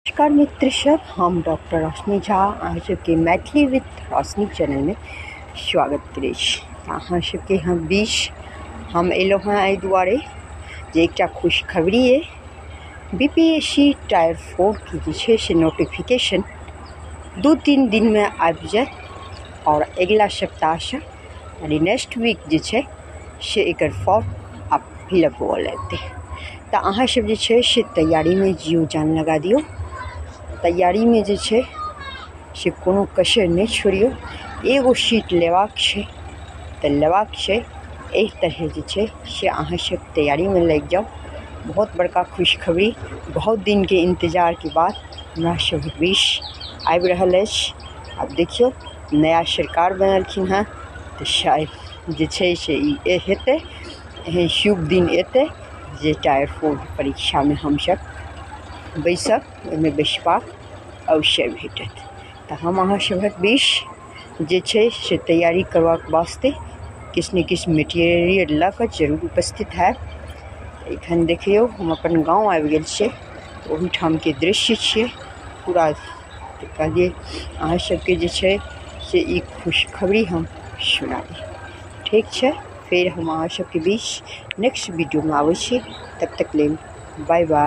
नमस्कार मित्र सब, हम डॉक्टर रोशनी झा अहाँ सबके मैथिली विथ रोशनी चैनलमे स्वागत करै छी। अहाँ सबके हम बीच हम एलहुँ हेँ एहि दुआरे जे एकटा खुशखबरी अइ। बीपीएससी टायर 4 के जे छै से नोटिफिकेशन 2-3 दिनमे आबि जायत आओर अगिला सप्ताहसँ, यानी नेक्स्ट वीक जे छै से एकर फॉर्म आब फिलअप हुअ लगतै। तऽ अहाँ सब जे छै से तैयारीमे जीओ जान लगा दियौ। तैयारीमे जे छै से कोनो कसर नहि छोड़ियौ। एगो सीट लेबाक छै तऽ लेबाक छै। एहि तरहे जे छै से अहाँ सब तैयारीमे लागि जाउ। बहुत बड़का खुशखबरी बहुत दिनके इन्तजारके बाद हमरा सभक बीच आबि रहल अछि। आब देखियौ, नया सरकार बनलखिन हेँ तऽ शायद जे छै से ई हेतै। एहन शुभ दिन एतै जे टायर 4 परीक्षामे हमसब बैसब, ओहिमे बैसबाक अवसर भेटत। तऽ हम अहाँ सभक बीच जे छै से तैयारी करबाक वास्ते किछु ने किछु मटेरियल लऽ कऽ जरूर उपस्थित हैब। एखन देखियौ, हम अपन गाँव आबि गेल छियै। ओहिठामके दृश्य छियै पूरा। तऽ कहलियै, अहाँ सबके जे छै से ई खुशखबरी हम सुना दी। ठीक छै, फेर हम अहाँ सबके बीच नेक्स्ट वीडियोमे आबै छी। तब तक लेल बाय बाय।